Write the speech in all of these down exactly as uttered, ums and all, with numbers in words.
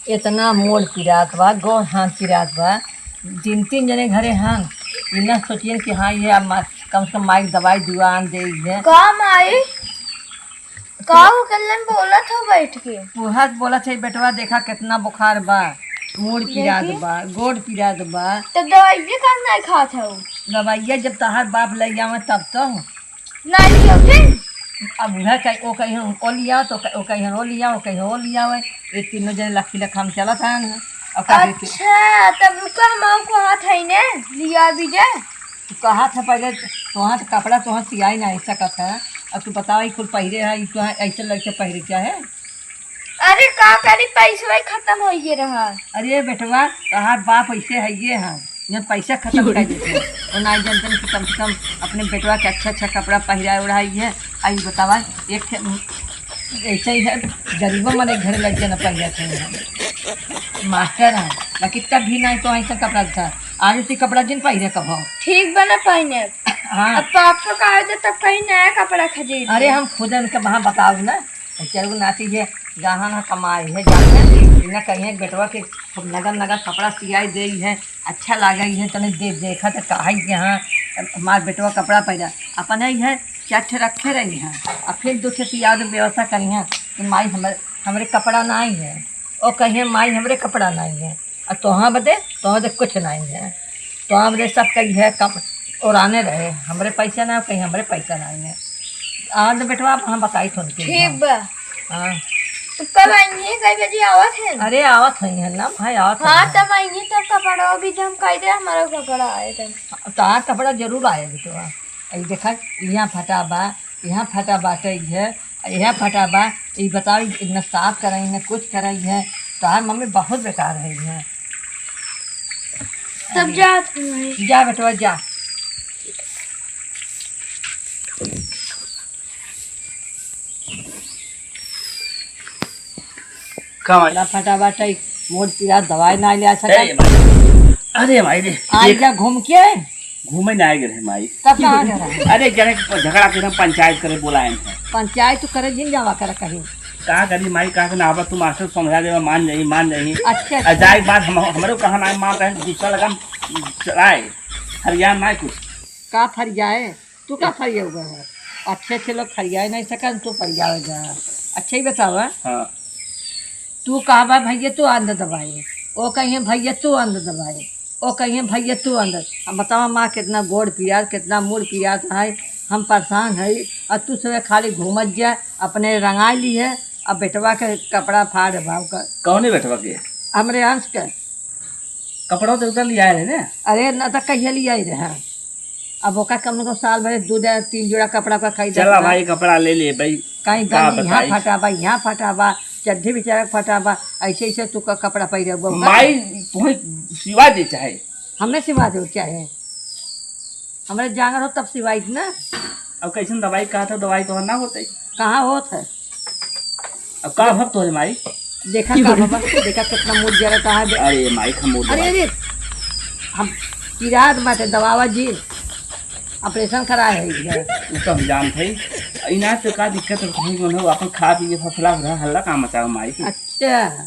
इतना मूड़ पिरात बा, गोड़ हाथ पिरात बा। तीन तीन जने घरे हन, ई ना सोचियन कि हाँ, ये अब मा-, कम से कम माई के दवाई दुआ आन दे है। का माई? का हो कल्लन बोलत हो बैठ के? उहत बोलत है, "बेटवा, देखा कितना बुखार बा, मूड़ पिरात देखी। बा, गोड़ पिरात बा।" तो दवाइये का नहीं खात हो? दवाइया जब तहार बाप ले आवे तब तो। नहीं लियो के? अब उहे कही, ओ कही, "ओ लिया," तो ओ कही, "ओ लिया," ओ कही, "ओ लिया," ये तीनों जने लखी लखाम चलत हन। अब का देखे? अच्छा, तब रुका, हम आपको हाथ है ने, लिया भी दे। तू कहा था पहले, तोहार तो कपड़ा तोहार सियाई नहीं सकत है। अब तू बतावा, ई कुल पहिरे है, ई तोहार ऐसे लड़के पहिरे क्या है? अरे का करी, पैसवा ही खत्म हो ये रहा। अरे बेटवा, तोहार बाप ऐसे है ये है, ये पैसा खत्म कर देते हैं। वो नहीं जानते कि कम से कम अपने बेटवा के अच्छा अच्छा कपड़ा पहिराए उड़ाए ये। आई बतावा, एक ठे-, ऐसे ही है, गरीबों मने घर लग जाना पड़ जाते हैं। मास्टर है, बाकी तब भी नहीं तो ऐसा कपड़ा था। आज ती कपड़ा जिन पहिरे कबो। ठीक बना पहिने। हाँ। अब पापा का आ जाए तब कहीं नया कपड़ा खरीद अरे ले। हम खुद उनके वहाँ बताओ ना, चलो नाती है, जहाँ ना कमाई है, जाते हैं, इन्हें कहीं बेटवा के खूब नगर नगर कपड़ा सियाई दे है, अच्छा लागे है, तने दे, देखा तो कहा है कि हाँ, हमार बेटवा कपड़ा पहिरा, अपन ही है, चार ठे रखे रही हैं, और फिर दो ठे सियाद व्यवस्था करी हैं कि माई हमर-, हमरे कपड़ा नहीं है, और कहिए माई हमरे कपड़ा नहीं है, और तोहाँ बदे, तोहाँ बदे कुछ नहीं है, तोहाँ बदे सब कही है कम ओराने रहे, हमरे पैसा ना, कहीं हमरे पैसा नहीं है। आज बेटवा, हम बताई थोन के ठीक बा। हाँ। तो कब आएंगे? कई बजे आवत है? अरे, आवत है, है ना भाई, आवत हाँ, है। तब आएंगे, तब कपड़ा भी जम कह दे, हमारा कपड़ा आए तब। तोहार कपड़ा जरूर आए बेटवा। ई देखा, यहाँ फटा बा, यहाँ फटा बाटे, ये, यहाँ फटा बा। ई बताओ, इतना साफ कराई है, कुछ कराई है, तोहार मम्मी बहुत बेकार है ये। तब जा तू भाई। जा बेटवा, जा। का माई? ला फटा बाटे, मोर पीरा दवाई ना ले आ सकत। अरे माई। अरे माई रे। आई देख। जा घूम के। घूमे ना आए रहे माई। तब कहाँ गए रहे? अरे जने के झगड़ा के हम पंचायत करे बोलाए हैं। पंचायत तो करे जिन जावा करे कहीं। का करी माई, का के ना आवा तू मास्टर समझा देवा, मान जाई, मान जाई। अच्छा, आ अच्छा। जाए के बाद हम, हमरो कहा ना मान रहे, गुस्सा लगा, चलाए। हरियाण ना कुछ। का फरियाए? तू का फरिया हुआ है? अच्छे अच्छे लोग फरियाए नहीं सकन, तू फरियावे जा। अच्छा ही बतावा। हाँ। तू कहबा भैया तू आंद दबाए, ओ कहिए भैया तू आंद दबाए, ओ कहिए भैया तू आंद। अब बतावा माँ कितना गोड़ पिरात, कितना मूड़ पिरात है, हम परेशान है। और तू सब खाली घूमत जा, अपने रंगाई ली है, अब बेटवा के कपड़ा फाड़ भाव का। कौने बेटवा के? हमरे अंश के। कपड़ा तो उधर लिया है ना? अरे, ना तो कहिए लिया ही रहे। अब ओका कम से कम साल भर दो दे-, तीन जोड़ा कपड़ा का खरीदा चला था। भाई, कपड़ा ले ले भाई। कहीं का गंजी यहाँ बताई? फटा बा, यहाँ फटा बा, चड्ढी बेचारा के फटा बा, ऐसे, ऐसे तू का कपड़ा पहिरे हुआ बा। माई, तुम्हें सिवा दे चाहे। हमें सिवा दे चाहे। हमरे जांगर हो तब सिवाई ना। अब कैसन दवाई कहा था, दवाई तो ना होते। कहाँ होत है? अब का भक्त हो रे माई? देखा का बाबा, देखा कितना मूड़ जरत है। अरे माई, का मूड़ अरे, जरत। अरे, हम पिरात बाटे दबावा जी, ऑपरेशन करा है इधर। उ तो हम जानत हई। इनाज तो का दिक्कत है, कहीं कोनो अपन खा पी के फसला हो रहा, हल्ला का मचाओ माई के। अच्छा,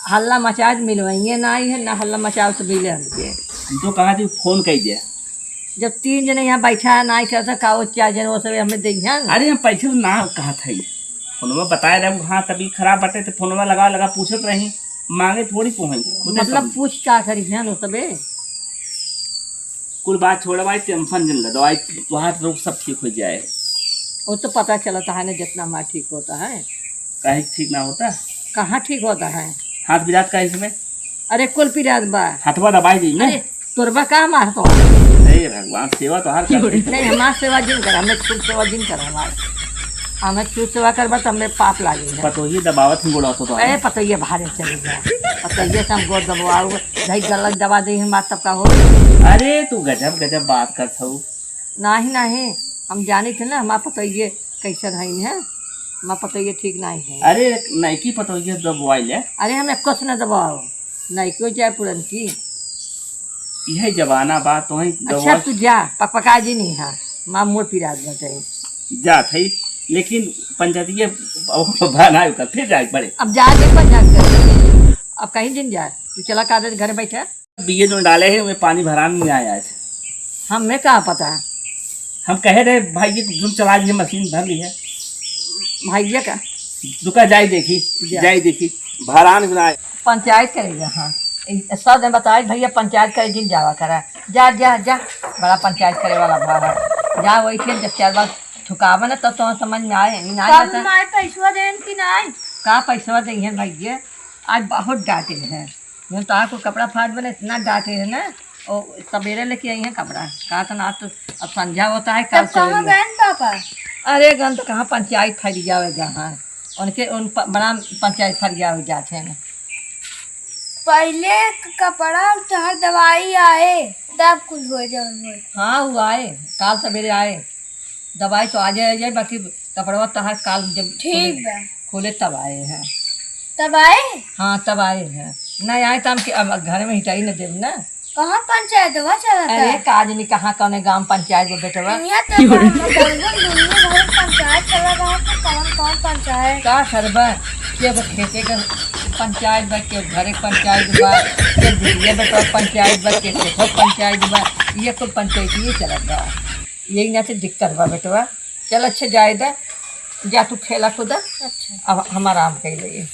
हल्ला मचाए तो मिलवाइए ना आई है, ना हल्ला मचाओ तो मिले हमके। हम तो कहा थी फोन कर दिया। जब तीन जने यहाँ बैठा है, ना आई करता का वो चार जने वो सब हमें देंगे ना। अरे हम पैसे तो ना कहा था ही। फोनवा बताए रहे, हाँ तभी खराब बाटे तो फोनवा लगा लगा पूछत रही, मांगे थोड़ी पोहई, खुदे मतलब समझ। पूछ का करी है वो सबे? कुल बात छोड़ भाई, टेंशन जिन ले, दवाई तुहार रोग सब ठीक हो जाए। वो तो पता चलता है ना जितना हमारा ठीक होता है। काहे ठीक ना होता? कहाँ ठीक होता है? हाथ पिरात का इसमें? अरे कुल पिरात बा। हथवा दबाई दी ना। अरे तोरबा का मार तो? हे भगवान, सेवा तो हर कर। नहीं, हमार सेवा जिन कर, हमें छूत सेवा जिन कर हमार। हमें छूत सेवा करबा तो हमें पाप लागे है। पतोहिए दबावत ही गोड़ा तो, तो अरे पतोहिए भारे चले गया। पतोहिए से हम गोड़ दबवाओ, दही गलत दबा दे हमार तब का हो। अरे तू गजब गजब बात कर थऊ। नाही, नाही, हम जानी थे ना, हमार पतोहिए कैसन है, हैं? हमार पतोहिए ठीक नाही है। अरे, नइकी पतोहिए दबवाई ले। अरे, हम एको से ना दबाओ, नइकी हो चाहे पुरनकी। यही जमाना बा, तोही अच्छा, दबवा। तू जा, पकपका जी नहीं है, माँ मोर पिरात बाटे। जात है, लेकिन पंचायतिया अब बा ना होता, फिर जाए पड़े। अब जाए के पंचायत करे। अब कहीं जिन जाए, तू चला का दे घर बैठे। बिये जोन डाले है, उमें पानी भरान नहीं आया आज। हमें का पता? हम कहे रहे भाई जी, तुम चला दिए, मशीन भर ली है। भाई जी का? दुका जाई देखी, जा। जाई देखी, भरान नहीं आया। पंचायत करेगा, हाँ। ए, सब दिन बताए, "भैया, पंचायत करे जिन जावा करा। जा, जा, जा।" बड़ा पंचायत करे वाला भा है। जा, वही फिर जब चार बार ठुकावे ना, तब तो समझ में आए, नहीं तब आता। माई पैसवा देन कि नहीं? का पैसवा देइहन भैया? आज बहुत डांटे हैं। मैं तो आपको कपड़ा फाड़ बने इतना डांटे है ना, और सवेरे लेके आई हैं कपड़ा। कहा था ना, आज तो अब संझा होता है, कल तब कहाँ सवेरे। गए न पापा? अरे, गन तो कहाँ, पंचायत फैल जावे जहाँ। उनके, उन प-, बड़ा पंचायत फैल जावे जाते हैं। पहले क-, कपड़ा उतार दवाई आए, तब कुल हो जाए, हो। हाँ, वो आए, काल सवेरे आए। दवाई तो आ जाए, आ जाए, बाकी कपड़वा तहार काल जब ठीक खुले, बा। खुले तब आए हैं। तब आए? हाँ, तब आए हैं। नहीं आए तो हम के-, अब घर में हिटाई न देब ना। कहाँ पंचायत हुआ चला था? अरे, काज नहीं, कहाँ कौने गांव पंचायत में बेटवा? यहाँ तो गांव में गांव में दुनिया भर पंचायत चला रहा, तो कौन कौन पंचायत? का करबा? के तो खेते के पंचायत बा, के घरे पंचायत बा, के बिटिया बेटवा पंचायत बा, के खेतो पंचायत बा, ये कुल पंचायती चलत बा। यही ना तो दिक्कत बा बेटवा। चल अच्छा जाए दा, जा तू खेला कूदा। अच्छा। अब हम आराम कर लेंगे।